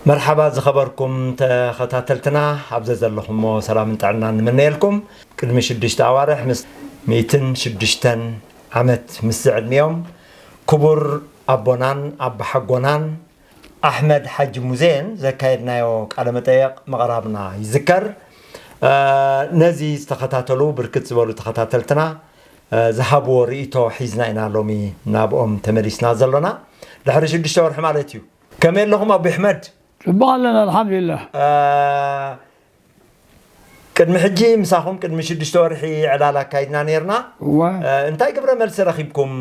መርሓባ ዝኸበርኩም ተኸታተልትና፣ ኣብ ዘዘለኹሞ ሰላምን ጥዕናን ንምነየልኩም። ቅድሚ ሽዱሽተ ኣዋርሕ፣ ምስ ሚእትን ሽዱሽተን ዓመት ምስ ዝዕድሚኦም ክቡር ኣቦናን ኣባሓጎናን ኣሕመድ ሓጂ ሙዜን ዘካየድናዮ ቃለ መጠየቕ ምቕራብና ይዝከር። እ፣ ነዚ ዝተኸታተሉ ብርክት ዝበሉ ተኸታተልትና፣ እ፣ ዝሃብዎ ርእይቶ ሒዝና ኢና ሎሚ ናብኦም ተመሊስና ዘሎና። ድሕሪ ሽዱሽተ ወርሒ ማለት እዩ። ከመይ ኣለኹም ኣቦ ኣሕመድ? ጽቡቕ ኣለና፣ ኣልሓምዱሊላህ። እ፣ ቅድሚ ሕጂ ምሳኹም ቅድሚ ሽዱሽተ ወርሒ ዕላል ኣካይድና ነይርና። እወ። እ፣ እንታይ ግብረ መልሲ ረኺብኩም?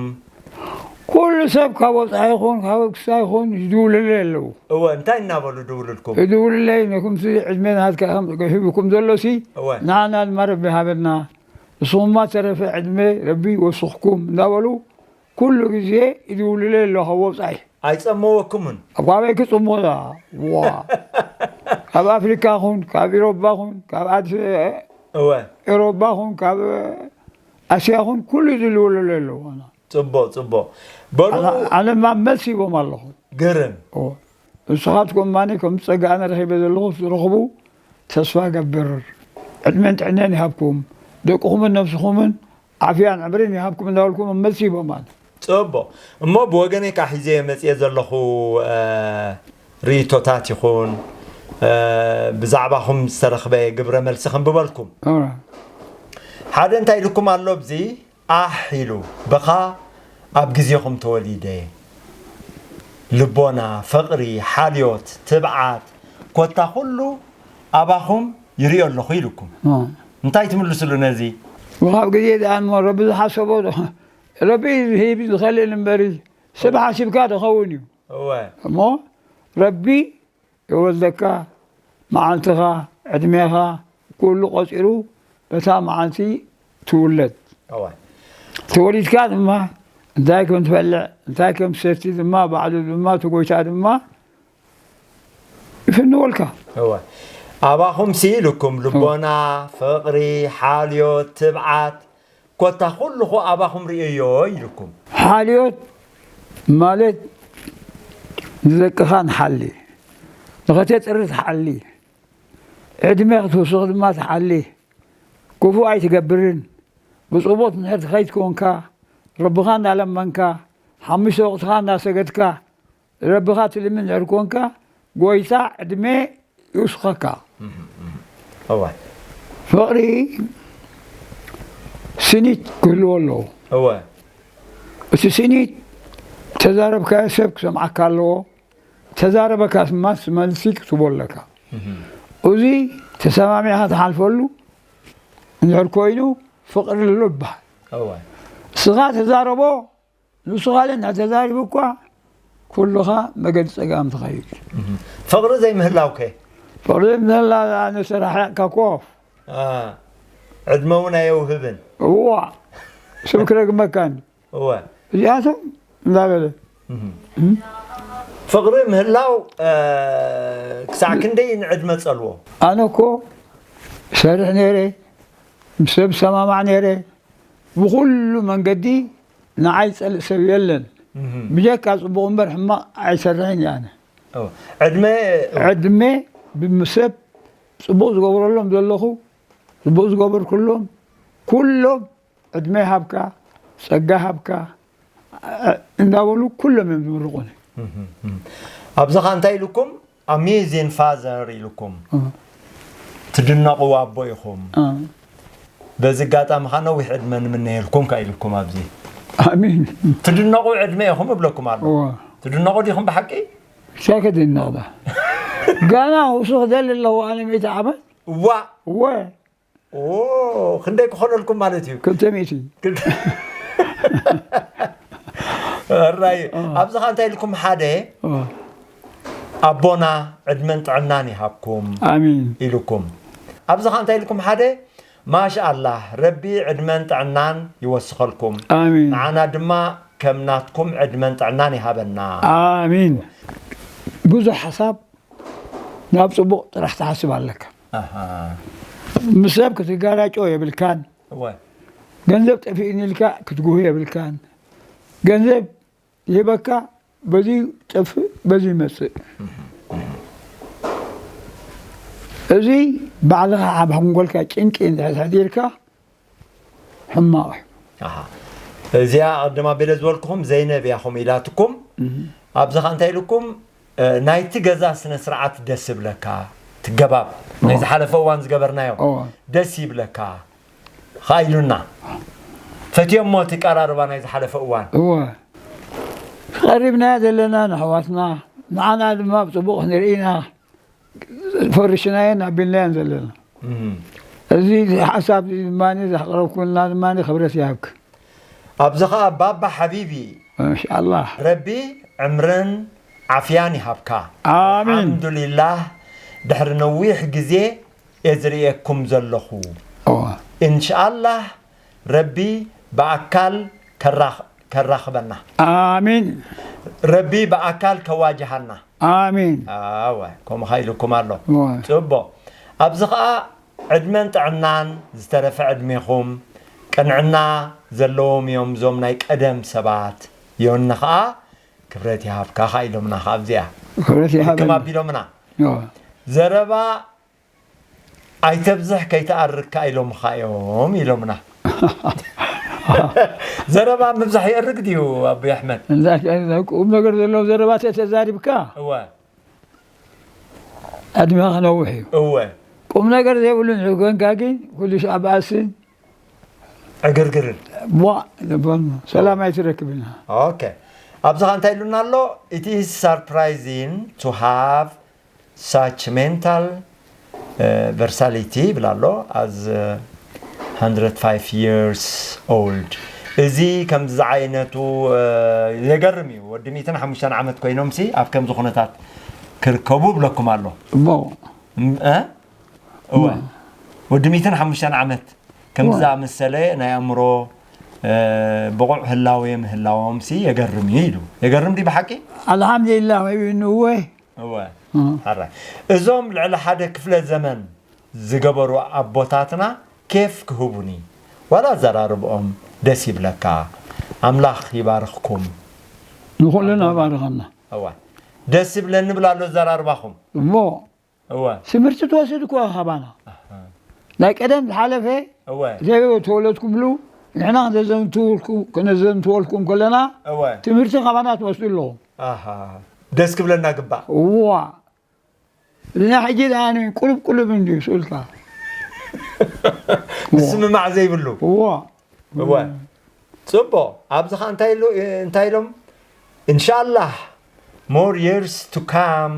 ኩሉ ሰብ ካብ ወጻኢ ይኹን ካብ ክስታይ ይኹን ይድውልለይ ኣለዉ። እወ፣ እንታይ እናበሉ ድውልልኩም? ይድውልለይ፣ ነኩምሲ ዕድመ ናትካ ከም ሂብኩም ዘሎሲ፣ እወ። ንዓና ድማ ረቢ ሃበና፣ ንስኹምማ ተረፈ ዕድመ ረቢ ይወስኽኩም እናበሉ ኩሉ ግዜ ይድውልለይ ኣለዉ ካብ ወጻኢ። ኣይጸመወኩምን? ኣብ ካበይ ክጽሞ እዛ? ዋ። ካብ ኣፍሪካ ኹን፣ ካብ ኢሮባ ኹን፣ ካብ ኣዲስ እወ። ኤሮባ ኹን፣ ካብ ኣስያ ኹን፣ ኩሉ ዝልውልለይ ኣለዉ። ኣና። ጽቡቕ፣ ጽቡቕ። በሉ። ኣነ፣ ኣነ ድማ መልሲ ሂቦም ኣለኹ። ግርም። እወ። ንስኻትኩም ማኒ ከም ጸጋኣነ ረኺበ ዘለኹ ትረኽቡ ተስፋ ገብር። ዕድመን ጥዕናን ይሃብኩም። ደቅኹምን ነብስኹምን ዓፍያን ዕምርን ይሃብኩም እናበልኩም መልሲ ሂቦም ኣነ። ጽቡቕ። እሞ ብወገነይ ከዓ ሒዘ መጽየ ዘለኹ፣ እ፣ ርእይቶታት ይኹን፣ እ፣ ብዛዕባኹም ዝተረኽበ ግብረ መልሲ ከንብበልኩም። እወ። ሓደ እንታይ ኢልኩም ኣሎ ኣብዚ? ኣሕ ኢሉ፣ ብኻ ኣብ ግዜኹም ተወሊደ። ልቦና፣ ፍቕሪ፣ ሓልዮት፣ ትብዓት፣ ኮታ ኩሉ ኣባኹም ይርእዮ ኣለኹ ኢልኩም። እወ። እንታይ ትምልስሉ ነዚ? ብኻብ ግዜ ደኣ እሞ ረቢ ዝሓሰቦ ዶ? ረቢ ዝህብ ዝኸልል እምበሪ፣ ሰብ ሓሲብካ ትኸውን እዩ። እወ። እሞ ረቢ ይወልደካ፣ መዓልትኻ፣ ዕድሜኻ፣ ኩሉ ቆጺሩ በታ መዓልቲ ትውለድ። እወ። ተወሊድካ ድማ እንታይ ከም ትበልዕ፣ እንታይ ከም ትሰቲ ድማ ባዕሉ ድማ እቲ ጎይታ ድማ ይፍንወልካ። እወ። ኣባኹም ሲ ኢልኩም ልቦና፣ ፍቕሪ፣ ሓልዮት፣ ትብዓት፣ ኮታ ኩሉ ኹ ኣባኹም ርእዮ ኢልኩም። ሓልዮት ማለት ንደቅኻ ንሓሊ፣ ንኸተጥሪ ትሓሊ፣ ዕድመ ክትውስኽ ድማ ትሓሊ። ክፉእ ኣይትገብርን። ብጽቡቕ ትንሕር ትኸይድ ኮንካ፣ ረብኻ እንዳለመንካ፣ ሓሙሽተ ወቕትኻ እንዳሰገድካ፣ ረብኻ ትልምን ድሕር ኮንካ፣ ጎይታ ዕድመ ይውስኸካ። እወ። ፍቕሪ ስኒት ክህልዎ ኣለዎ። እወ። እቲ ስኒት ተዛረብካዮ ሰብ ክሰምዓካ ኣለዎ። ተዛረበካ ድማ መልሲ ክትቦ ኣለካ። እዚ ተሰማሚዕካ ትሓልፈሉ እንድሕር ኮይኑ ፍቕሪ ኣሎ ይበሃል። እወ። እስኻ ተዛረቦ፣ ንሱ ካልእ እናተዛሪቡ እኳ ኩሉኻ መገዲ ጸጋም ትኸይድ። ፍቕሪ ዘይምህላውከ? ፍቕሪ ዘይምህላ ኣነ ሰራሕ ያእካ ኮፍ። አ፣ ዕድመ እውን ኣየውህብን። እዋ፣ ሰብ ክረግመካ እንዲ። እወ። እዚኣቶም እንዳበለ። ፍቕሪ ምህላው፣ እ፣ ክሳዕ ክንደይ ንዕድመ ጸልዎ? ኣነ እኮ ሰርሕ ነይረ፣ ምስ ሰብ ሰማማዕ ነይረ፣ ብኹሉ መንገዲ ንዓይ ጸልእ ሰብ የለን። እህ። ብጀካ ጽቡቕ እምበር ሕማቕ ኣይሰርሕን እየ ኣነ። ኦ፣ ዕድመ ዕድመ ብምሰብ ጽቡቕ ዝገብረሎም ዘለኹ፣ ጽቡቕ ዝገበርኩሎም፣ ኩሎም ዕድመ ይሃብካ፣ ጸጋ ይሃብካ፣ እ፣ እንዳበሉ ኩሎም እዮም ዝምርቑኒ። እህ፣ እህ። ኣብዚኻ እንታይ ኢልኩም? ኣሜዚን ፋዘር ኢልኩም። እ። ትድነቑ ኣቦ ኢኹም። እ። በዚ ኣጋጣሚ ኸዓ ነዊሕ ዕድመ ንምነየልኩም ከኣ ኢልኩም ኣብዚ። ኣሜን። ትድነቑ ዕድመ ኢኹም እብለኩም ኣለኹ። እወ። ትድነቑ ዲኹም ብሓቂ? እንታይ ከድነቕ ዳ? ገና ውሱኽ ደሊ ኣለኹ ኣነ ሚእቲ ዓመት። እዋ። እወ። ኦ፣ ክንደይ ክኾነልኩም ማለት እዩ? ክልተ ሚእቲ። ክልተ-፣ ሕራይ፣ እ። ኣብዚ ኸ እንታይ ኢልኩም? ሓደ፣ እ። ኣቦና ዕድመን ጥዕናን ይሃብኩም ኣሚን። ኢልኩም። ኣብዚ ኸ እንታይ ኢልኩም? ሓደ፣ ማሻኣላህ፣ ረቢ ዕድመን ጥዕናን ይወስኸልኩም። ኣሚን። ንዓና ድማ ከም ናትኩም ዕድመን ጥዕናን ይሃበና። ኣሚን። ብዙሕ ሓሳብ ናብ ጽቡቕ ጥራሕ ትሓስብ ኣለካ። ኣሃ። ምስ ሰብ ክትጋራጮ የብልካን። እወ። ገንዘብ ጠፊእኒ ኢልካ ክትጉህ የብልካን። ገንዘብ ይህበካ፣ በዚ ይጠፍእ፣ በዚ ይመጽእ። እህ፣ እህ። እዚ ባዕልኻ ኣብ ሓንጎልካ ጭንቂ እንድሕር ተሕዲርካ ሕማቕ እዩ። ኣሃ። እዚኣ ቅድም ኣቢለ ዝበልኩኹም ዘይነብ እያ ከምኡ ኢላትኩም። ኣብዚ ኸ እንታይ ኢልኩም? ናይቲ ገዛ ስነ ስርዓት ደስ ይብለካ፣ ትገባብ ናይ ዝሓለፈ እዋን ዝገበርናዮ እወ። ደስ ይብለካ ኸኣ ኢሉና። ፈትዮሞ እቲ ቀራርባ ናይ ዝሓለፈ እዋን። እወ። ቀሪብናያ ዘለና ንኣሕዋትና፣ ንዓና ድማ ብፅቡቕ ክንርኢ ኢና። ፈሪሽናየን ኣቢልናየን ዘለና። እም። እዚ ሓሳብ ድማ ዘቕረብኩልና ድማ ክብረት ይሃብክ። ኣብዚ ኸኣ ባባ ሓቢቢ እንሻላህ። ረቢ ዕምርን ዓፍያን ይሃብካ። ኣሜን። ኣልሓምዱሊላህ ድሕሪ ነዊሕ ግዜ እየ ዝርእየኩም ዘለኹ። እዋ። እንሻላህ ረቢ ብኣካል ከራኽ- ከራኽበና። ኣሜን። ረቢ ብኣካል ከዋጅሃና። ኣሜን። ኣወ ከምኡ ኢሉኩም ኣሎ። እወ። ጽቡቕ። ኣብዚ ኸኣ ዕድመን ጥዕናን ዝተረፈ ዕድሜኹም ቅንዕና ዘለዎም እዮም እዞም ናይ ቀደም ሰባት። ዮኒ ኸኣ ክብረት ይሃብካ ኸኣ ኢሎምና ኸኣ ኣብዚኣ። ክብረት ይሃበልና። ክም ኣቢሎምና። እወ። ዘረባ ኣይተብዝሕ ከይትኣርግ ከኣ ኢሎምኻ እዮም ኢሎምና። ዘረባ ምብዛሕ የእርግ ድዩ ኣቦይ ኣሕመድ? እንዳ ቁም ነገር ዘለዎ ዘረባ ተተዛሪብካ እወ ዕድሜኻ ክነውሕ እዩ። እወ ቁም ነገር ዘይብሉ እንድሕር ኮንካ ግን ኩሉ ሻዕ ባእስን ዕግርግርን። ቧ ንበል ሰላም ኣይትረክብን። ኦኬ ኣብዚኻ እንታይ ኢሉና ኣሎ? It is surprising to have such mental versatility ይብል ኣሎ as hundred five years old። እዚ ከምዚ ዝዓይነቱ የገርም እዩ። ወዲ ሚእትን ሓሙሽተን ዓመት ኮይኖምሲ ኣብ ከምዚ ኩነታት ክርከቡ እብለኩም ኣሎ። እሞ እወ ወዲ ሚእትን ሓሙሽተን ዓመት ከምዚ ዝኣመሰለ ናይ ኣእምሮ ብቑዕ ህላዌ ምህላዎም ሲ የገርም እዩ ኢሉ። የገርም ድዩ ብሓቂ? ኣልሓምዱሊላህ መይብኒ እወ እወ ሕራይ እዞም ልዕሊ ሓደ ክፍለ ዘመን ዝገበሩ ኣቦታትና ኬፍ ክህቡኒ ዋላ ኣዘራርብኦም ደስ ይብለካ። ኣምላኽ ይባርኽኩም። ንኹልና ባርኸና። እወ ደስ ይብለኒ ብላ ኣሎ ኣዘራርባኹም። እሞ እወ ትምህርቲ ትወስድ እኮ ካባና ናይ ቀደም ዝሓለፈ እወ ዘይበ ተወለድኩምሉ ንሕና ክነዘንትወልኩም ከለና እወ ትምህርቲ ካባና ትወስዱ ኣለኹም ኣሃ ደስ ክብለና ግባእ እዋ እና ሕጂ ደኣ ቁልብ ቁልብ እንድዩ ስኡልካ ምስምማዕ ዘይብሉ እዋ እወ ጽቡቕ ኣብዚ ኸዓ እንታይ ኢሉ እንታይ ኢሎም እንሻላህ more years to come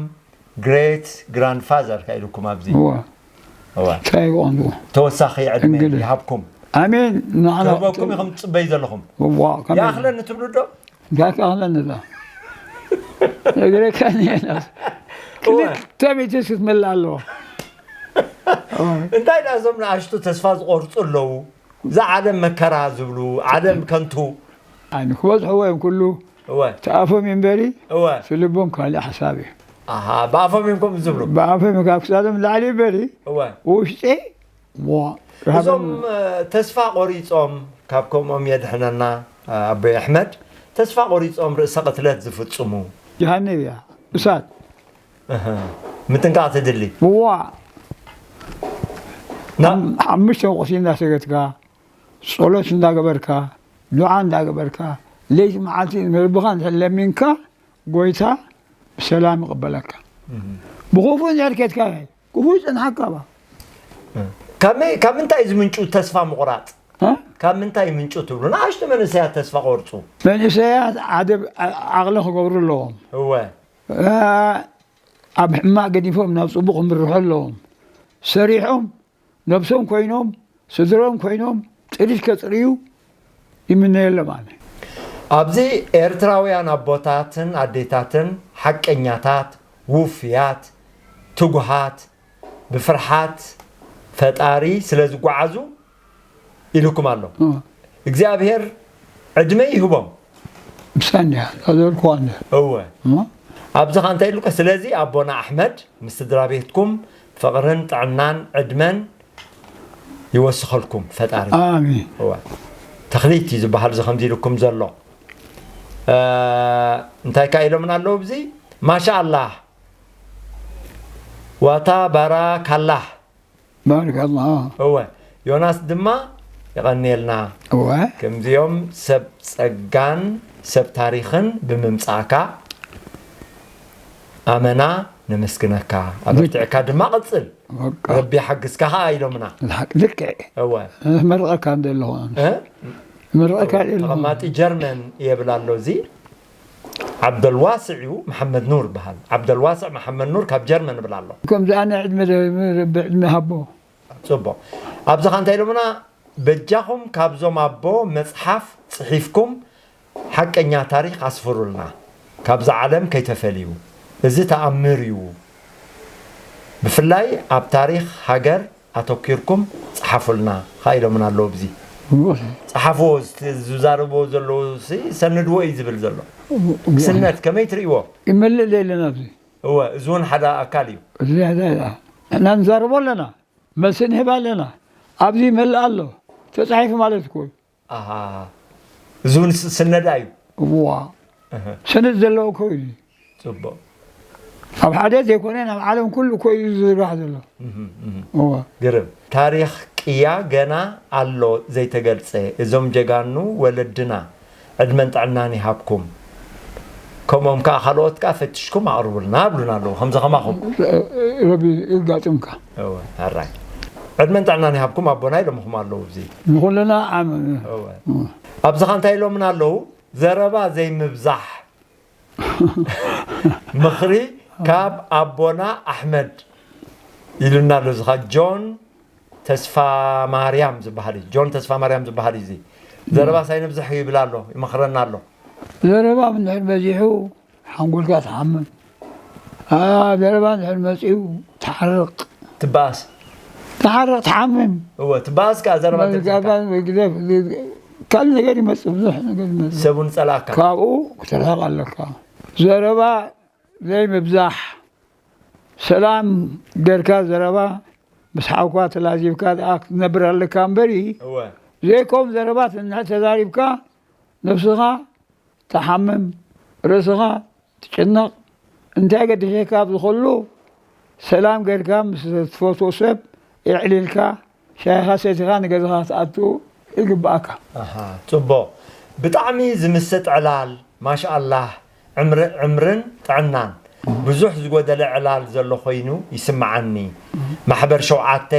great grandfather ካ ኢሉኩም ኣብዚ እዋ እዋ እንታይ ይቆንዱ ተወሳኺ ዕድመ እንግዲህ። ይሃብኩም ኣሜን ንዓና ክህበኩም ኢኹም ትጽበዩ ዘለኹም እዋ ከመይ ይኣኽለኒ ትብሉ ዶ እንታይ ክኣኽለኒ ዶ እግረካ ንየናስ ክልተ ሚእቲ ክትመልእ ኣለዎ እንታይ ደኣ እዞም ንኣሽቱ ተስፋ ዝቆርጹ ኣለዉ እዛ ዓለም መከራ ዝብሉ ዓለም ከንቱ ኣይ ንክበዝሕዎ እዮም ኩሉ እወ እቲ ኣፎም እዩ እምበሪ እወ እቲ ልቦም ካልእ ሓሳብ እዩ ኣሃ ብኣፎም እዮም ከምኡ ዝብሉ ብኣፎም ካብ ክሳዶም ንላዕሊ እምበሪ እወ ውሽጢ እሞ እዞም እ፣ ተስፋ ቆሪጾም ካብ ከምኦም የድሕነና እ፣ ኣቦይ ኣሕመድ ተስፋ ቆሪጾም ርእሰ ቅትለት ዝፍጽሙ ጀሃነብ እያ እሳት ምጥንቃቕ ትድሊ። እዋ ሓሙሽተ ወቕቲ እንዳሰገድካ ጸሎት እንዳገበርካ ዱዓ እንዳገበርካ ለይቲ መዓልቲ ንረብኻ እንድሕር ለሚንካ ጎይታ ብሰላም ይቕበለካ። ብኽፉእ እንድሕር ኬድካ ክፉእ ይጸንሓካ ባ። ካብ ምንታይ ዝምንጩ ተስፋ ምቑራፅ? ካብ ምንታይ ይምንጩ ትብሉ? ንኣሽቱ መንእሰያት ተስፋ ቆርፁ። መንእሰያት ዓደብ ዓቕሊ ክገብሩ ኣለዎም። እወ። ኣብ ሕማቕ ገዲፎም ናብ ጽቡቕ ክምርሑ ኣለዎም። ሰሪሖም ነብሶም ኮይኖም ስድርኦም ኮይኖም ጥሪት ከጽርዩ ይምነየሎም ኣነ። ኣብዚ ኤርትራውያን ኣቦታትን ኣዴታትን ሓቀኛታት፣ ውፉያት፣ ትጉሃት፣ ብፍርሓት ፈጣሪ ስለ ዝጓዓዙ ኢሉኩም ኣሎ። እግዚኣብሔር ዕድመ ይህቦም። ምሳን እያ ዛዘበልክዋ እንደ እወ እሞ ኣብዚ ኸ እንታይ ኢሉካ? ስለዚ ኣቦና ኣሕመድ ምስ ስድራ ቤትኩም ፍቕርን ጥዕናን ዕድመን ይወስኸልኩም ፈጣሪ። ኣሜን። እወ ተኽሊት እዩ ዝበሃል እዚ ከምዚ ኢሉኩም ዘሎ። እ፣ እንታይ ከ ኢሎምና ኣለዉ ኣብዚ? ማሻ ኣላህ ዋታ ባራካላህ። ባረካላ። እወ፣ ዮናስ ድማ የቐንየልና። እወ። ከምዚኦም ሰብ ጸጋን ሰብ ታሪኽን ብምምጻእካ ኣመና ነመስግነካ። ኣበርቲዕካ ድማ ቐጽል። በቃ። ረቢ ይሓግዝካ ኸኣ ኢሎምና። ልክ እወ። መርቐካ እንደ ኣለኹ። እ? መርቐካ ኣለኹ። ተቐማጢ ጀርመን እየ ብል ኣሎ። እዚ ዓብደልዋስዕ እዩ፣ መሓመድ ኑር ይበሃል። ዓብደልዋስዕ መሓመድ ኑር ካብ ጀርመን ይብል ኣሎ። ከምዚ ኣነ ዕድመ ደ- ብዕድመ ሃቦ። ጽቡቕ። ኣብዚ ኸ እንታይ ኢሎምና? በጃኹም ካብዞም ኣቦ መጽሓፍ ጽሒፍኩም ሓቀኛ ታሪኽ ኣስፍሩልና። ካብዛ ዓለም ከይተፈልዩ። እዚ ተኣምር እዩ። ብፍላይ ኣብ ታሪኽ ሃገር ኣተኲርኩም ጸሓፉልና ኸኣ ኢሎምና ኣለዉ። ብዚ ጸሓፍዎ፣ ዝዛረብዎ ዘለዉ ሲ ሰንድዎ እዩ ዝብል ዘሎ። ስነት ከመይ ትርእይዎ? ይመልእ ዘይለና ኣብዚ። እወ፣ እዚ እውን ሓደ ኣካል እዩ። እዚ ሓደ ንሕና ንዛረቦ ኣለና፣ መልሲ ንህብ ኣለና። ኣብዚ ይመልእ ኣሎ፣ ተጻሒፉ ማለት እኮ እዩ። ኣሃ፣ እዚ እውን ስ- ስነዳ እዩ። እዋ፣ እህ፣ ሰነድ ዘለዎ እኮ እዩ። ጽቡቕ። ኣብ ሓደ ዘይኮነ ናብ ዓለም ኩሉ እኮ እዩ ዝዝርጋሕ ዘሎ። እህ፣ እህ። እዋ። ግርም። ታሪኽ ቅያ ገና ኣሎ ዘይተገልጸ። እዞም ጀጋኑ ወለድና ዕድመን ጥዕናን ይሃብኩም። ከምኦም ከኣ ካልኦት ከኣ ፈትሽኩም ኣቕርቡልና ይብሉና ኣለዉ። ከምዚ ከማኹም። ረቢ ይጋጥምካ። እወ፣ ሕራይ። ዕድመን ጥዕናን ይሃብኩም ኣቦና ኢሎምኹም ኣለዉ። እዚ ንኹልና ዓም እወ። ኣብዚ ኸ እንታይ ኢሎምና ኣለዉ? ዘረባ ዘይምብዛሕ። ምኽሪ ካብ ኣቦና ኣሕመድ ኢሉና ኣሎ። እዚ ኸ ጆን ተስፋ ማርያም ዝበሃል እዩ። ጆን ተስፋ ማርያም ዝበሃል እዩ። እዚ ዘረባ ሳይነብዝሕ ይብል ኣሎ፣ ይመኽረና ኣሎ። ዘረባ እንድሕር በዚሑ ሓንጎልካ ትሓምም። ኣ፣ ዘረባ እንድሕር መጺኡ ትሓርቕ። ትበኣስ። ትሓርቕ፣ ትሓምም። እወ፣ ትበኣስ ከኣ ዘረባ እንተብዚሕካ። ካልእ ነገር ይመጽእ፣ ብዙሕ ነገር ይመጽእ። ሰብ እውን ጸላእካ። ካብኡ ክትርሕቕ ኣለካ። ዘረባ ዘይምብዛሕ። ሰላም ጌርካ ዘረባ ምስ ሓውካ ተላዚብካ ደኣ ክትነብር ኣለካ እምበሪ፣ እወ። ዘይኮም ዘረባት እንድሕር ተዛሪብካ ነብስኻ ትሓምም፣ ርእስኻ ትጭነቕ። እንታይ ገዲሸካ ኣብዚ ኩሉ? ሰላም ጌርካ ምስ ትፈትዎ ሰብ የዕሊልካ ሻሂኻ ሰቲኻ ንገዛኻ ክትኣቱ ይግብኣካ። ኣሃ፣ ጽቡቕ። ብጣዕሚ ዝምስጥ ዕላል፣ ማሻኣላህ፣ ዕምር-፣ ዕምርን ጥዕናን። ብዙሕ ዝጎደለ ዕላል ዘሎ ኮይኑ ይስምዓኒ። ማሕበር ሸውዓተ፣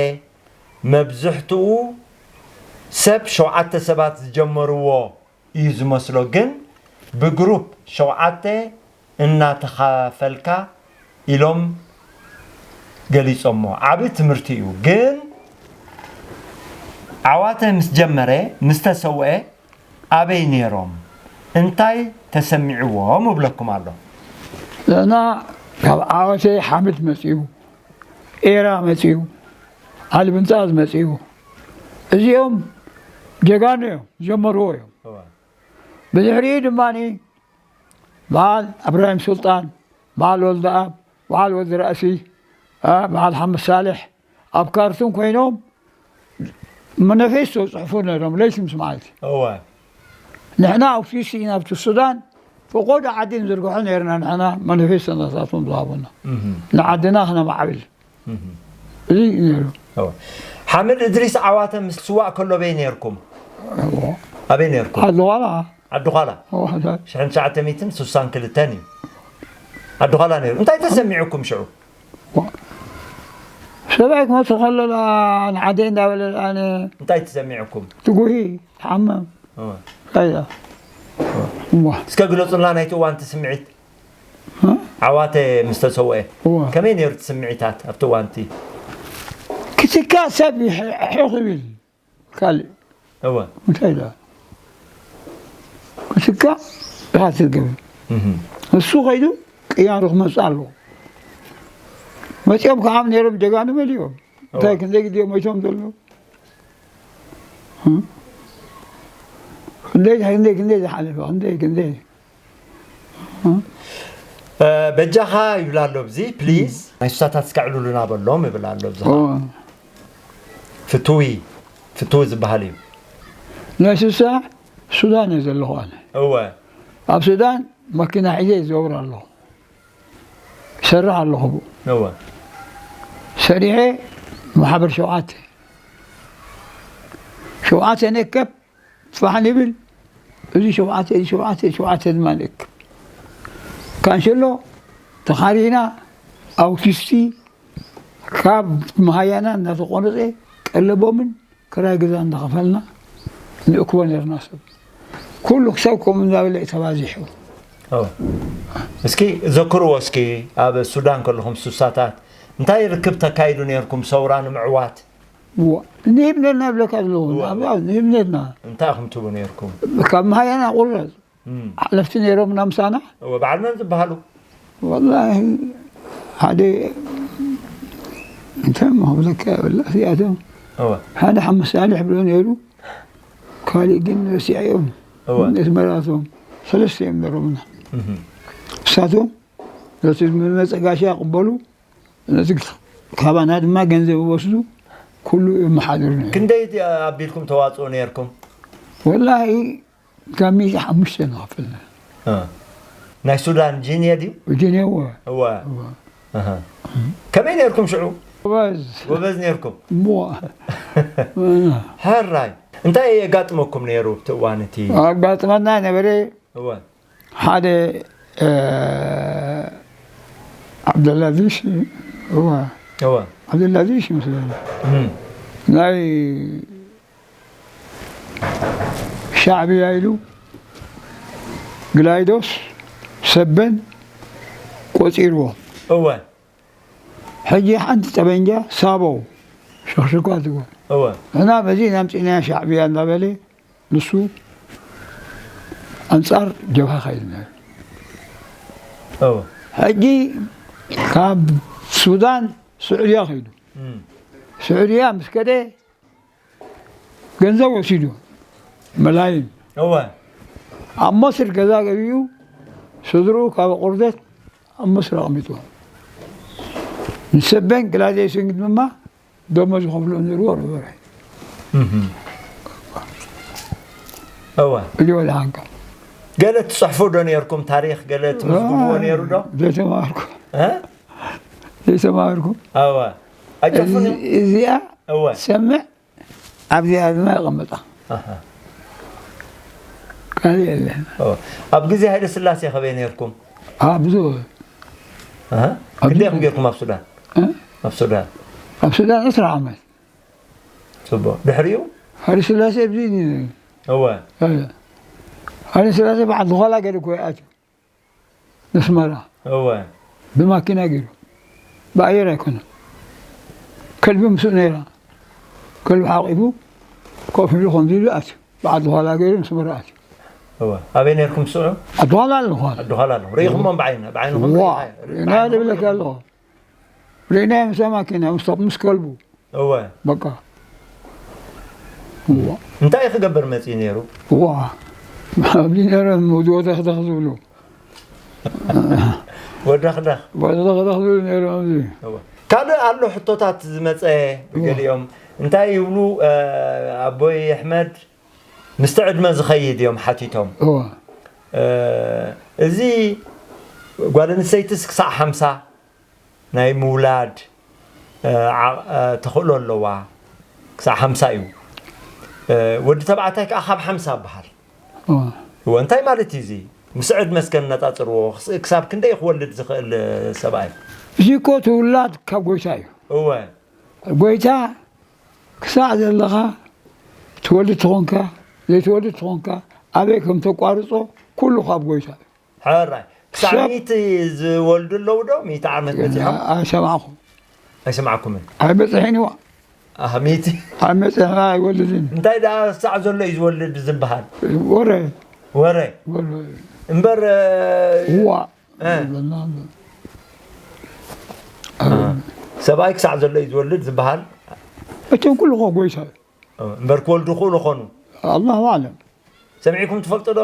መብዝሕትኡ ሰብ ሸውዓተ ሰባት ዝጀመርዎ እዩ ዝመስሎ፣ ግን ብግሩፕ ሸውዓተ እናተኻፈልካ ኢሎም ገሊጾሞ። ዓቢ ትምህርቲ እዩ። ግን ዓዋተ ምስ ጀመረ፣ ምስ ተሰውአ ኣበይ ነይሮም? እንታይ ተሰሚዕዎም እብለኩም ኣሎ። ንሕና ካብ ዓዋተ ሓምድ መጺኡ፣ ኤራ መጺኡ፣ ዓሊ ብንጻዝ መጺኡ። እዚኦም ጀጋኑ እዮም፣ ዝጀመርዎ እዮም። እወ። ብድሕሪኡ ድማ በዓል እብራሂም ሱልጣን፣ በዓል ወልደኣብ፣ በዓል ወዲ ራእሲ፣ ኣ፣ በዓል ሓመድ ሳልሕ ኣብ ካርቱም ኮይኖም ማኒፌስቶ ይጽሕፉ ነይሮም፣ ለይቲ ምስ መዓልቲ። እወ። ንሕና ኦፊስ ኢና ኣብቲ ሱዳን፣ ፈቖዶ ዓዲ ንዝርግሖ ነይርና፣ ንሕና ማኒፌስቶ ናታቶም ዝሃቡና። እህ፣ ንዓድና ክነማዕብል። እህ። እዚ እዩ ነይሩ። እወ። ሓምድ እድሪስ ዓዋተ ምስ ስዋእ ከሎ ኣበይ ነይርኩም? እዎ። ኣበይ ነይርኩም? ዓዲ ዃላ። ዓዲ ዃላ? እዎ፣ ዓዲ። ሽሕን ትሽዓተ ሚእትን ስሳን ክልተን እዩ። ዓዲ ዃላ ነይሩ። እንታይ ተሰሚዑኩም ሽዑ? ሰብኣይ ክመጽእ ከሎ ደኣ ንዓደይ እንዳበለ ደኣ ነ-፣ እንታይ ተሰሚዑኩም? ትጉሂ፣ ትሓመም። እወ። ኣይዳ። እዋ። እስከ ግለጹልና ናይቲ እዋንቲ ስምዒት። እ? ዓዋተ ምስ ተሰውአ። እዋ። ከመይ ነይሩ እቲ ስምዒታት ኣብቲ እዋንቲ? ክትካእ ሰብ ይሕ-፣ ሕቕ ይብል። ካልእ እወ። እንታይ ኢላ? ክትካእ ኢኻ ትገብር። እህ። እሱ ከይዱ ቅያሩ ክመጽእ ኣለዎ። መጺኦም ከዓ ነይሮም ጀጋኑ መሊኦም። እንታይ እወ። ክንደይ ግዜ ሞይቶም ዘለዉ? እ? ክንደይ፣ ክንደይ፣ ክንደይ ዝሓለፈ፣ ክንደይ፣ ክንደይ። እ? እ፣ በጃኻ ይብል ኣሎ ኣብዚ፣ ፕሊዝ። ናይ ሱሳታት እስከ ኣዕልሉና በሎም ይብል ኣሎ ኣብዚ። እወ። ፍትዊ፣ ፍትዊ ዝበሃል እዩ። ናይ ሱሳ ሱዳን እየ ዘለኹ ኣነ። እወ። ኣብ ሱዳን መኪና ሒዘ ይዘውር ኣለኹ። ይሰርሕ ኣለኹ ብኡ። እወ። ሰሪሐ ማሕበር ሸውዓተ፣ ሸውዓተ ንእከብ፣ ፋሕ ንብል፣ እዚ ሸውዓተ፣ እዚ ሸውዓተ፣ ሸውዓተ ድማ ንእከብ። ካንሸሎ ተኻሪና፣ ኣውቲስቲ ካብ መሃያና እናተቆረፀ ቀለቦምን ክራይ ገዛ እንዳኸፈልና ንእክቦ ነርና። ሰብ ኩሉ ክሳብ ከምኡ እንዳበለ እዩ ተባዚሑ። እስኪ ዘክርዎ እስኪ፣ ኣብ ሱዳን ከለኹም ሱሳታት እንታይ ርክብ ተካይዱ ነርኩም ሰውራ ንምዕዋት? ንህብነትና ይብለካ ዘለኹ። ንህብነትና እንታይ ኢኹም ትቡ ነርኩም? ካብ መሃያና ቁረፅ ሓለፍቲ ነይሮም ናምሳና። በዓል መን ዝበሃሉ? ወላሂ ሓደ እንታይ ምክብለካ የብላ እዚኣቶም። ሓደ ሓመድ ሳልሕ ብሎ ነይሩ፣ ካሊእ ግን ረሲዐዮም። ነስመራቶም ሰለስተ እዮም ነሮምና። እሳቶም ነቲ ዝመፀ ጋሻ ይቕበሉ፣ ነቲ ካባና ድማ ገንዘብ ይወስዱ፣ ኩሉ የመሓድሩ ነይሩ። ክንደይ ኣቢልኩም ተዋፅኡ ነርኩም? ወላሂ ካብ ሚእቲ ሓሙሽተ ንኸፍል ነርና። ናይ ሱዳን ጂንየ ድዩ? ጂንየ እወ። እወ። ከመይ ነርኩም ሽዑ? ጎበዝ ነርኩም። ሕራይ። እንታይ የጋጥመኩም ነይሩ ኣብቲ እዋን እቲ? ኣጋጥመና ነበረ ሓደ ዓብደላዚሽ እወ ዓብደላዚሽ ይመስለኒ ናይ ሻዕብያ ኢሉ ግላይዶስ ሰበን ቆፂርዎ። እወ። ሕጂ ሓንቲ ጠበንጃ ሳቦ ሸኽሽኳ ትጎ እወ። እና በዚ ናምፂናያ ሻዕብያ እንዳበለ ንሱ ኣንፃር ጀብሃ ኸይድ ነይሩ። እወ። ሕጂ ካብ ሱዳን ስዑድያ ኸይዱ። እም። ስዑድያ ምስ ከደ ገንዘብ ወሲዱ መላይን። እወ። ኣብ መስር ገዛ ገቢኡ ስድርኡ ካብ ቁርደት ኣብ መስር ኣቕሚጥዎ። ንሰበን ግላዜስን ድማ ደሞ ዝኸፍሎ ነይርዎ ነበረ። እወ። እዚ ወደ ሓንካ። ገለ ትፅሕፉ ዶ ነርኩም? ታሪክ ገለ ትምዝግብዎ ነይሩ ዶ? ዘይተማርኩ። ዘይተማርኩ። እወ። ኣይፅሕፉን እዮም? እዚኣ እወ። ሰምዕ ኣብዚኣ ድማ የቐምጣ። ኣሃ። ካልእ የለን። እወ። ኣብ ግዜ ሃይለ ስላሴ ከበይ ነርኩም? ኣብዚ። ኣሃ። ኣብ ክንደይ ኢኹም ጌርኩም ኣብ ሱዳን? እ? ኣብ ሱዳን? ኣብ ሱዳን ዕስራ ዓመት። ፅቡቅ። ድሕሪኡ? ሃይለ ስላሴ ኣብዚ እዩ ነይሩ። እወ። ሃይለ ስላሴ በዓል ዝኾላ ገለ እኮ ይኣትዩ። ነስመራ እወ። ብማኪና ገይሩ ብኣየር ኣይኮነን። ከልቢ ምስኡ ነይራ። ከልቢ ሓቂፉ ኮፍ ኢሉ ከምዚ ኢሉ ኣትዩ። ብዓዲ ኋላ ገይሩ ነስመራ ኣትዩ። እወ። ኣበይ ነርኩም ስዑ? ዓዲ ኋላ ኣለኹ። ዓዲ ኋላ ኣለኹ። ርኢኹሞም ብዓይነ ብዓይንኹም? ዋ ርኢናዮ ዝብለካ ኣለኹ። ርኢናዮ ምስ ማኪና ምስ ከልቡ። እወ። በቃ። እዋ። እንታይ ክገብር መፅኡ ነይሩ? እዋ። ኣብዚ ነይሮም ወደኽደኽ ዝብሉ። ወደኽደኽ። ወደኽደኽ ዝብሉ ነይሮም ኣብዚ። እወ። ካልእ ኣሎ ሕቶታት ዝመፀ ብገሊኦም እንታይ ይብሉ ኣቦይ ኣሕመድ ምስቲ ዕድመ ዝኸይድ እዮም ሓቲቶም። እዋ። እዚ ጓል ኣንስተይትስ ክሳዕ ሓምሳ ናይ ምውላድ ተኽእሎ ኣለዋ። ክሳዕ ሓምሳ እዩ። ወዲ ተባዕታይ ከዓ ካብ ሓምሳ ይበሃል። እወ። እወ፣ እንታይ ማለት እዩ እዚ? ምስ ዕድመ እስከ ነጻጽርዎ። ክስ- ክሳብ ክንደይ ክወልድ ዝኽእል ሰብኣይ? እዚ እኮ እቲ ውላድ ካብ ጎይታ እዩ። እወ። ጎይታ ክሳዕ ዘለኻ ትወልድ ትኾንካ ዘይትወልድ ትኾንካ ኣበይ ከም ተቋርጾ ኩሉ ካብ ጎይታ እዩ። ሕራይ። ክሳዕ ሰብ- ሚእቲ ዝወልዱ ኣለዉ ዶ? ሚእቲ ዓመት በጺሖም? ኣይሰማዕኹ። ኣይሰማዕኩምን። ኣይበጽሕን ይዋ። ኣህ፣ ሚእቲ? ኣይመጽሕና ኣይወልድን። እንታይ ደኣ ክሳዕ ዘሎ እዩ ዝወልድ ዝበሃል? ወረ። ወረ። ወረ። እምበር፣ እ፣ እዋ። እ። ይብለና ኣሎ። እ። ሰብኣይ ክሳዕ ዘሎ እዩ ዝወልድ ዝበሃል? እቶም ኩሉ እኮ ጎይታ። እምበር ክወልዱ ይኽእሉ ኾኑ? ኣላሁ ኣዕለም። ሰሚዕኩም ትፈልጡ ዶ?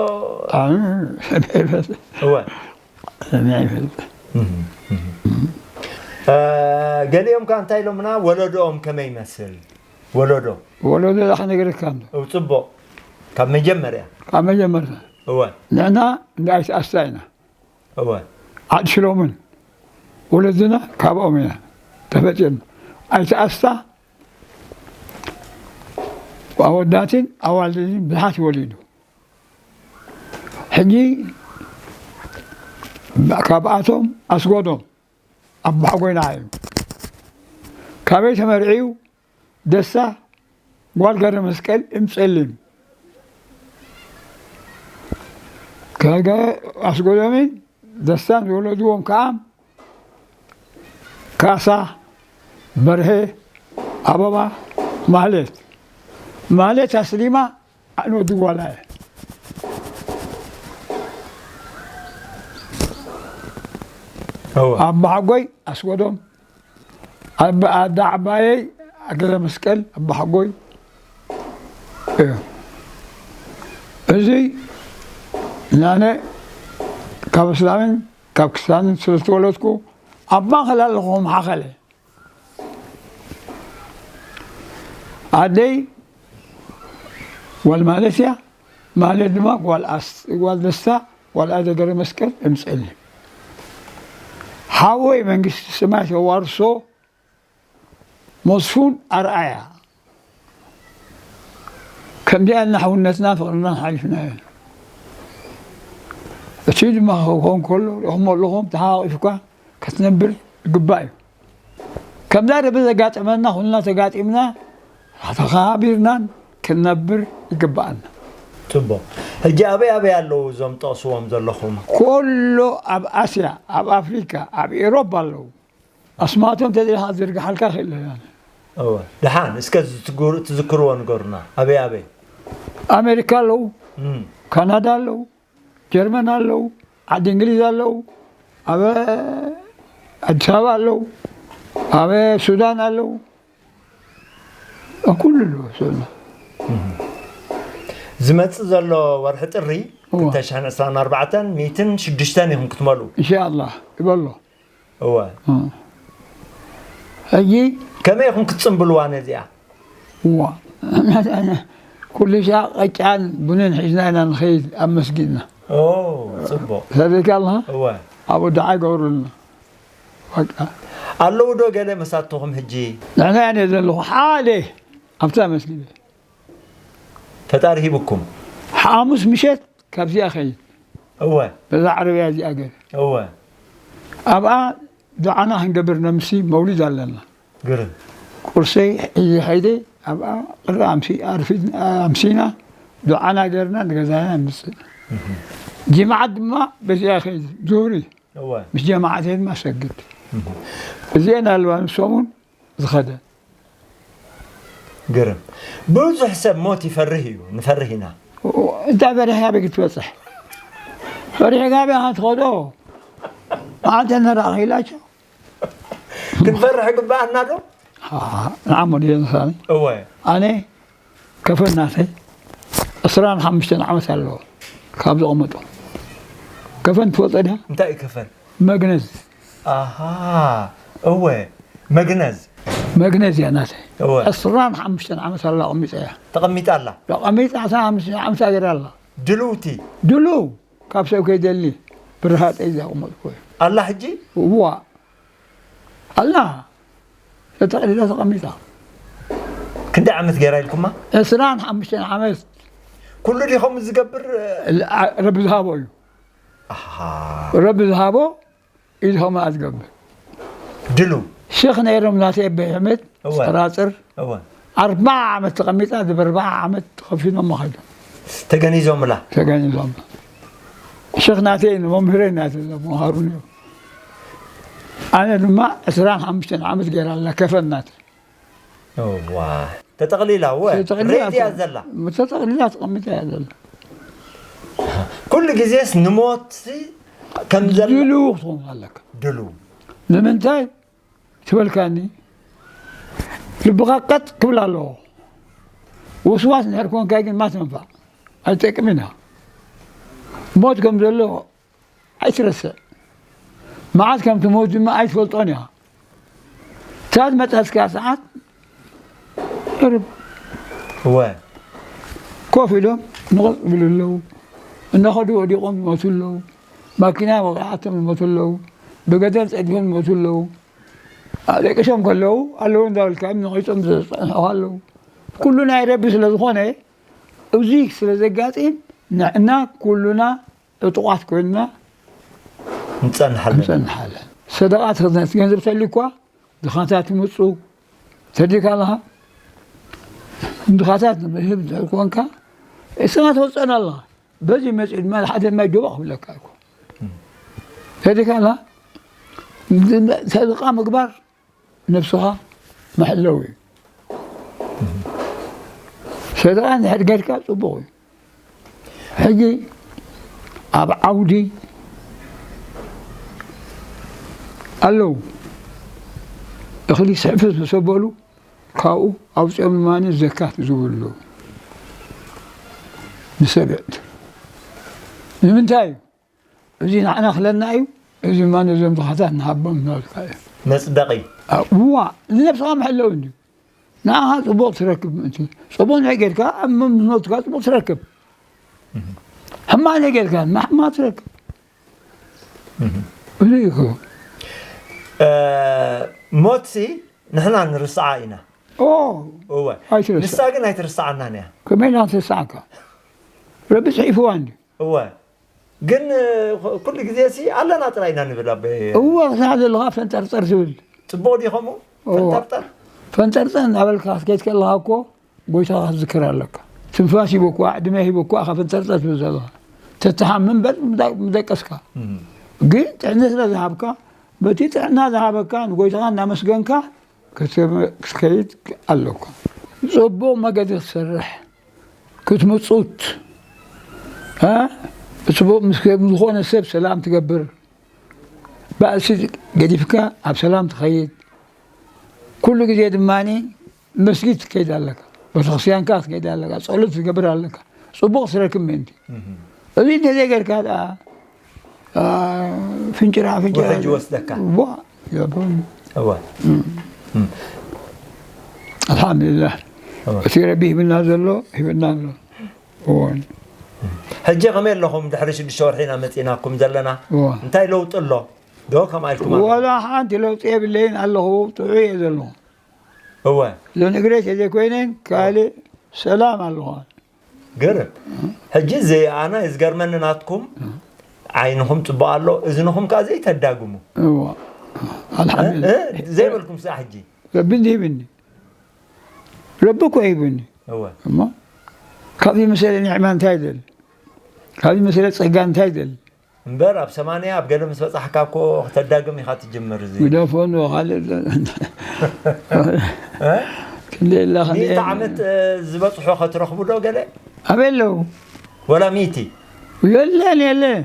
ኣነ ሰሚዐ ይፈልጥ። እወ። ሰሚዐ ይፈልጥ። እህ፣ እህ። እ፣ ገሊኦም ከ እንታይ ኢሎምና? ወለዶኦም ከመይ ይመስል? ወለዶ። ወለዶ ዳኣ ክነግረካ ኣሎ። እው፣ ጽቡቕ። ካብ መጀመርያ። ካብ መጀመርያ። እወ። ንሕና እንዳ ኣይትኣስታ ኢና። እወ። ዓዲ ሽሎምን ወለድና ካብኦም ኢና ተፈጢርና። ኣይተ ኣስታ ኣወዳትን ኣዋልድን ብዙሓት ወሊዱ። ሕጂ ካብኣቶም ኣስጎዶም ኣባሓጎይና እዩ። ካበይ ተመርዕዩ? ደሳ ጓል ገረመስቀል እምጸሊም። ከገ ኣስጎዶምን ደስታን ዝወለድዎም ከኣ ካሳ፣ በርሄ፣ ኣበባ፣ ማህሌት። ማህሌት ኣስሊማ ኣነ ወዲ ጓላ እየ። እወ። ኣባሓጎይ ኣስጎዶም፣ ኣባ- ኣዳ ዓባየይ ኣገረ መስቀል ኣባሓጎይ እዩ። እዚ ናነ ካብ እስላምን ካብ ክስታንን ስለ ዝተወለድኩ ኣብ ማእኸል ኣለኹ ማሓኸለ። ኣደይ ጓል ማለት እያ። ማለት ድማ ጓል ኣስ- ጓል ደስታ ጓል ኣደ ገረ መስቀል እምፀሊ። ሓወይ መንግስቲ ሰማይ ተዋርሶ መስፉን ኣርኣያ። ከምዚኣ ኢልና ሕውነትና ፍቕርና ሓሊፍናዮ። እቲ ድማ ክኸውን ከሎ ርኹም ኣለኹም ተሓቋቒፍካ ክትነብር ይግባእ እዩ። ከምዛ ደበ ዘጋጠመና ኩልና ተጋጢምና ተኸባቢርናን ክንነብር ይግባኣና። ፅቡቕ። ሕጂ ኣበይ ኣበይ ኣለዉ እዞም ጠቕስዎም ዘለኹም? ኩሉ ኣብ ኣስያ፣ ኣብ ኣፍሪካ፣ ኣብ ኤሮፓ ኣለዉ። ኣስማቶም ተደሊኻ ዝርግሓልካ ክእል። እወ። ደሓን እስከ ዝትግሩ- ትዝክርዎ ንገሩና። ኣበይ ኣበይ? ኣሜሪካ ኣለዉ፣ እም። ካናዳ ኣለዉ፣ ጀርመን ኣለዉ፣ ዓዲ እንግሊዝ ኣለዉ፣ ኣብ ኣዲስ ኣበባ ኣለዉ፣ ኣብ ሱዳን ኣለዉ። ኣብ ኩሉ ኣለዉ ሰብና። ዝመፅእ ዘሎ ወርሒ ጥሪ እወ። ክልተ ሽሕን ዕስራን ኣርባዕተን ሚእትን ሽዱሽተን ኢኹም ክትመሉ። እንሻኣላህ ይበሎ። እወ። እ። ሕጂ ከመይ ኢኹም ክትፅምብልዋ ነዚኣ? እዋ ኩሉ ሻ ቀጫን ቡንን ሒዝና ኢና ንኸይድ ኣብ መስጊድና። ኦ፣ ፅቡቕ። ሰሪካ ኣለኻ? እወ። ኣብኡ ደዓ ይገብሩልና። በቃ ኣለዉ ዶ ገለ መሳትኹም ሕጂ? ንሕና እየ ዘለኹ ሓደ ኣብታ መስጊድ። ፈጣሪ ሂብኩም። ሓሙስ ምሸት ካብዚኣ ኸይድ እወ። በዛ ዓረብያ እዚኣ ገይረ እወ። ኣብኣ ዱዓና ክንገብር ነምሲ መውሊድ ኣለና። ግርም። ቁርሰይ ሒዘ ኸይደ ኣብኣ ቅሪ ኣምሲ- ኣርፊድ- ኣምሲና ዱዓና ገርና ንገዛና ንምፅእ። ጅምዓት ድማ በዚኣ ኸይድ ዙህሪ እወ። ምስ ጀማዓተይ ድማ ሰግድ። እዚአን ኣለዋ ንሶሙን ዝኸደ። ግርም። ብዙሕ ሰብ ሞት ይፈርህ እዩ፣ ንፈርህ ኢና። እንታይ ፈሪሕካ ኣበይ ክትበፅሕ? ፈሪሕካ ኣበይ ኢኻ ትኸዶ? መዓልቲ ነራኺ ኢላቸው። ክንፈርሕ ግባኣና ዶ? ንዓሞ ድየ ንሳኒ እወ። ኣነ ከፈን ናተይ ዕስራን ሓሙሽተን ዓመት ኣለዎ ካብ ዘቐመጦ። ከፈን ትፈልጦ ድያ? እንታይ እዩ ከፈን? መግነዝ። ኣሃ። እወ። መግነዝ። መግነዝ እያ ናተይ። እወ። ዕስራን ሓሙሽተን ዓመት ኣላ ኣቐሚጠ እያ። ተቐሚጣ ኣላ። ኣቐሚጣ ዕስራን ሓሙሽተን ዓመት ኣገር ኣላ። ድልውቲ። ድሉ ካብ ሰብ ከይደሊ ብርሃጠይ ዘቐመጥኩ እዩ። ኣላ ሕጂ? እዋ ኣላ ተጠቕሊላ ተቐሚጣ። ክንደይ ዓመት ገይራ ኢልኩማ? ዕስራን ሓሙሽተን ዓመት። ኩሉ ዲኹም ዝገብር? ረቢ ዝሃቦ እዩ። ኣሃ። ረቢ ዝሃቦ ኢድ ኸምኣ ዝገብር። ድሉ። ሸኽ ነይሮም ናተይ ኣበይ ኣሕመድ እወ። ጸራጽር እወ። ኣርባዓ ዓመት ተቐሚጣ፣ ድብ ኣርባዓ ዓመት ተኸፊኖም መኸዶም። ተገኒዞምላ። ተገኒዞም። ሸኽ ናተይ መምህረይ ናተይ መሃሩኒ እዮም። ኣነ ድማ ዕስራን ሓሙሽተን ዓመት ገይራ ኣላ ከፈን ናተይ። እዋ። ተጠቕሊላ፣ እወ። ተጠቕሊላ ሬድያ ዘላ። ተጠቕሊላ ተቐሚጣ እያ ዘላ። ኩሉ ግዜስ ንሞት ከም ዘላ። ድልው ክትኸውን ኣለካ። ድልው። ንምንታይ ትበልካኒ? ልብኻ ቀጥ ክብል ኣለዎ። ውስዋስ እንድሕር ኮንካ ግን ማ ትንፋዕ? ኣይጠቅምን እያ። ሞት ከም ዘሎ ኣይትረስዕ። መዓስ ከም ትሞት ድማ ኣይትፈልጦን እያ። እታ ዝመጸትካ ሰዓት ቅርብ። እወ። ኮፍ ኢሎም ንቕጽ ይብሉ ኣለዉ። እናኸዱ ወዲቖም ይሞቱ ኣለዉ። ማኪና ወቒዓቶም ይሞቱ ኣለዉ። ብገደል ጸዲፎም ይሞቱ ኣለዉ። ኣለቂሶም ከለዉ ኣለዉ እንዳበልካ እዮም ነቒጾም ዝጸንሑ ኣለዉ። ኩሉ ናይ ረቢ ስለ ዝኾነ፣ እዚ ስለ ዘጋጥም ንዕና ኩሉና ዕጡቓት ኮይንና ንጸንሓለን። ንጸንሓለን። ሰደቓ ትኽነት ገንዘብ ተልዩ እኳ ድኻታት ይምጹ፣ ተዲካ ኣለኻ። ድኻታት ንህብ እንተ ኮንካ፣ እስኻ ትወጸን ኣለኻ። በዚ መጺኡ ድማ ሓደ ማይ ጆባ ክብለካ እኮ። ተዲካ ኣለኻ። ሰደቓ ምግባር ነብስኻ መሐለዊ እዩ። ሰደቓ እንድሕር ጌርካ ጽቡቕ እዩ። ሕጂ ኣብ ዓውዲ ኣለዉ። እኽሊ ስሕፍስ ምስ ኣበሉ ካብኡ ኣውጺኦም ድማ ዘካት ዝብሉ ንሰብዕት። ንምንታይ እዩ? እዚ ንዓና ክለና እዩ፣ እዚ ድማ ነዞም ድኻታት ንሃቦም እናበልካ እዩ። መጽደቒ። እዋ፣ ንነብስኻ መሐለዊ እንድዩ። ንዓኻ ጽቡቕ ትረክብ ምእንቲ። ጽቡቕ እንድሕር ጌርካ፣ ኣብ መ-፣ መዝነትካ ጽቡቕ ትረክብ። ሕማቕ እንድሕር ጌርካ፣ ድማ ሕማቕ ትረክብ። እዚ እዩ ክቡር። እ፣ ሞትሲ ንሕና ንርስዓ ኢና። ኦ፣ እወ። ኣይትረስዕ። ንሳ ግን ኣይትርስዓናን እያ። ከመይ ኢላ ክትርስዓካ? ረቢ ጽሒፍዋ እንድዩ። እወ። ግን፣ እ፣ ኩሉ ግዜ ሲ ኣለና ጥራይ ኢና ንብል ኣበይ። እወ፣ ክሳዕ ዘለኻ ፈንጠርጠር ትብል። ጽቡቕ ድዩ ከምኡ? እወ። ፈንጠርጠር? ፈንጠርጠር እናበልካ ክትከይድ ከለኻ እኮ ጎይታኻ ክትዝክር ኣለካ። ትንፋስ ሂበኳ፣ ዕድመ ሂበኳ ኢኻ ፈንጠርጠር ትብል ዘለኻ። ተትሓምም በል ምዳ-፣ ምደቀስካ። እም። ግን ጥዕና ስለ ዝሃብካ፣ በቲ ጥዕና ዝሃበካ ንጎይታኻ እናመስገንካ ክትከ-፣ ክትከይድ ኣለካ። ጽቡቕ መገዲ ክትሰርሕ፣ ክትምጹት፣ እ? ጽቡቕ ምስ፣ ምስ ዝኾነ ሰብ ሰላም ትገብር፣ ባእሲ ገዲፍካ ኣብ ሰላም ትኸይድ። ኩሉ ግዜ ድማ መስጊድ ትከይድ ኣለካ፣ ቤተክርስትያንካ ትከይድ ኣለካ፣ ጸሎት ትገብር ኣለካ። ጽቡቕ ትረክብ ምእንቲ። እም። እዚ እንተዘይገርካ ደኣ፣ አ፣ ፍንጭራ፣ ፍንጭራ። ውሕጅ ይወስደካ። ዋ፣ የብሉን። እወ። እም። እም። ኣልሓምዱሊላህ። እወ። እቲ ረቢ ሂብና ዘሎ፣ ሂብና ኣሎ። እወ። ሕጂ ከመይ ኣለኹም? ድሕሪ ሽዱሽተ ወርሒ ኢና መጺናኩም ዘለና። እወ። እንታይ ለውጢ ኣሎ? ዶ ከምኣ ኢልኩም ኣለኹም? ዋላ ሓንቲ ለውጢ የብለይን ኣለኹ፣ ጥዑይ እየ ዘለኹ። እወ። እዞን እግረይ ተዘይኮይነን ካልእ ሰላም ኣለኹ። ግርም። ሕጂ እዚ ኣነ ዝገርመኒ ናትኩም ዓይንኹም ጽቡቕ ኣሎ፣ እዝንኹም ከኣ ዘይተዳግሙ። እወ። ኣልሓምዱሊላህ። እ? እ? ዘይበልኩም ስኣ ሕጂ። ረቢ እንዲ ሂብኒ። ረቢ እኮ ሂብኒ። እወ። እሞ ካብዚ መሰለ ኒዕማ እንታይ ይደሊ? ካብዚ መሰለ ጸጋ እንታይ ይደሊ? እምበር ኣብ ሰማንያ ኣብ ገለ ምስ በጻሕካ እኮ ከተዳግም ኢኻ ትጅምር። እዚ ግደፎ እንዶ ካልእ እ? ክንደይ ኣላ፣ ክንደይ ሚእቲ ኣላ። ዓመት፣ እ፣ ዝበጽሖ ኸ ትረኽቡ ዶ ገለ? ኣበይ ኣለዉ? ወላ ሚእቲ? የለን፣ የለን።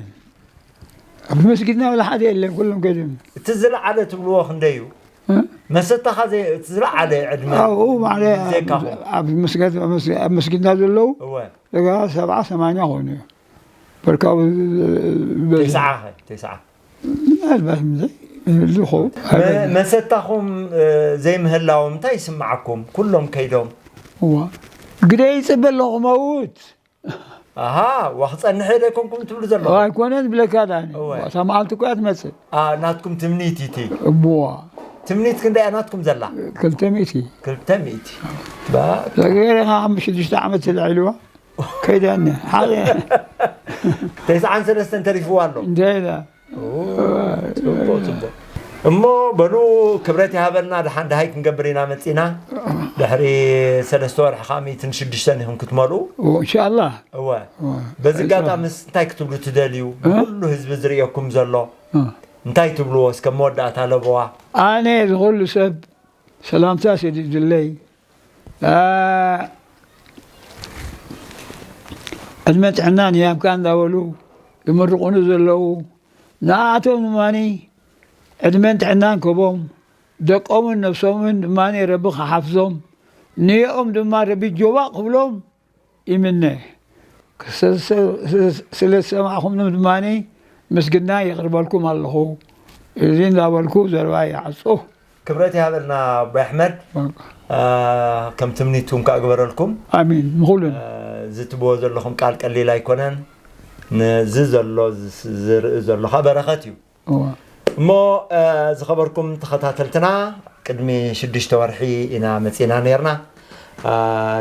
ኣብ መስጊድና ወላ ሓደ የለን፣ ኩሎም ከይዶም። እቲ ዝለዓለ ትብልዎ ክንደይ እዩ? እ? መሰታኻ ዘይ-፣ እቲ ዝለዓለ ዕድመ ኣብኡ ማለት ዘይካኹም? ኣብ መስገድ፣ ኣብ መስገ-፣ ኣብ መስጊድና ዘለዉ እወ። ደጋ ሰብዓ ሰማንያ ኾኑ እዮም። በርካቡ በዝሑ። ተስዓ ኸ? ተስዓ? ምናልባት ምዘይ ይህሉ ኸው። መ-፣ መሰታኹም፣ እ፣ ዘይምህላዎም እንታይ ይስምዓኩም? ኩሎም ከይዶም። እዋ። ግደ ይጽበ ኣለኹ መውት። ኣሃ፣ ዋ ክጸንሕ እየ ደይኮንኩም ትብሉ ዘለኹም? ኣይኮነን ዝብለካ ዳኒ። እወ። እታ መዓልቲ እኮ እያ ትመጽእ። አ፣ ናትኩም ትምኒት እቲ። እዋ። ትምኒት ክንደይ እያ ናትኩም ዘላ? ክልተ ሚእቲ። ክልተ ሚእቲ። ባ- ገይረ ኢኻ ሓሙሽተ ሽዱሽተ ዓመት ተላዒልዋ። ከይዳኒ። ሓደ። ተስዓን ሰለስተን ተሪፍዋ ኣሎ። እንታይ ኢላ? ኦ፣ ጽቡቕ፣ ጽቡቕ። እሞ በሉ ክብረት ይሃበልና፣ ደሓን ደሃይ ክንገብር ኢና መጺና። ድሕሪ ሰለስተ ወርሒ ከኣ ሚእትን ሽዱሽተን ኢኹም ክትመልኡ። ኦ፣ ኢንሻኣላህ። እወ። እወ። በዚ ኣጋጣሚ ምስ እንታይ ክትብሉ ትደልዩ? እ? ኩሉ ህዝቢ ዝርእየኩም ዘሎ። እ። እንታይ ትብልዎ እስከ መወዳእታ ለበዋ? ኣነ ዝኹሉ ሰብ ሰላምታ ሰዲድለይ። ኣ፣ ዕድመን ጥዕናን ይሃብካ እንዳበሉ ዝምርቑኒ ዘለዉ፣ ንኣቶም ድማኒ ዕድመን ጥዕናን ክህቦም፣ ደቆምን ነብሶምን ድማኒ ረቢ ክሓፍዞም፣ ንየኦም ድማ ረቢ ጆባእ ክብሎም ይምነ። ስለ ዝሰማዕኹምኒ ድማ ምስግና የቕርበልኩም ኣለኹ። እዚ እንዳበልኩ ዘረባይ ይዓጹ። ክብረት ይሃበልና ኣቦይ ኣሕመድ። በቃ። አ፣ ከም ትምኒትኩም ከኣ ግበረልኩም። ኣሚን። ንኹልና። አ፣ እዚ ትብዎ ዘለኹም ቃል ቀሊል ኣይኮነን። ነዚ ዘሎ፣ ዝስ-፣ ዝርኢ ዘሎ ከኣ በረኸት እዩ። እዋ። እሞ ዝኸበርኩም ተኸታተልትና፣ ቅድሚ ሽዱሽተ ወርሒ ኢና መጺና ነርና።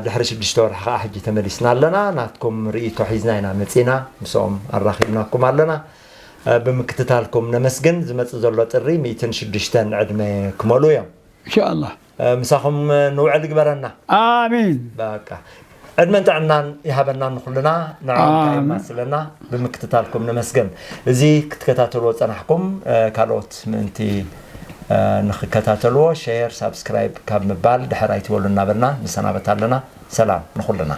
ድሕሪ ሽዱሽተ ወርሒ ከዓ ሕጂ ተመሊስና ኣለና። ናትኩም ርእይቶ ሒዝና ኢና መጺና፣ ምስኦም ኣራኺብናኩም ኣለና። ብምክትታልኩም ነመስግን። ዝመጽእ ዘሎ ጥሪ ሚእትን ሽዱሽተን ዕድመ ክመሉ እዮም። እንሻላ። ምሳኹም ንውዕል ግበረና። ኣሚን። በቃ፣ ዕድመን ጥዕናን ይሃበና ንኩልና። ንዓኹም ኣሜን። የማስለና። ብምክትታልኩም ነመስግን። እዚ ክትከታተልዎ ጸናሕኩም፣ ካልኦት ምእንቲ ንክከታተልዎ ሼር ሳብስክራይብ ካብ ምባል ድሕር ኣይትበሉ እናበልና ንሰናበት ኣለና። ሰላም ንኩልና።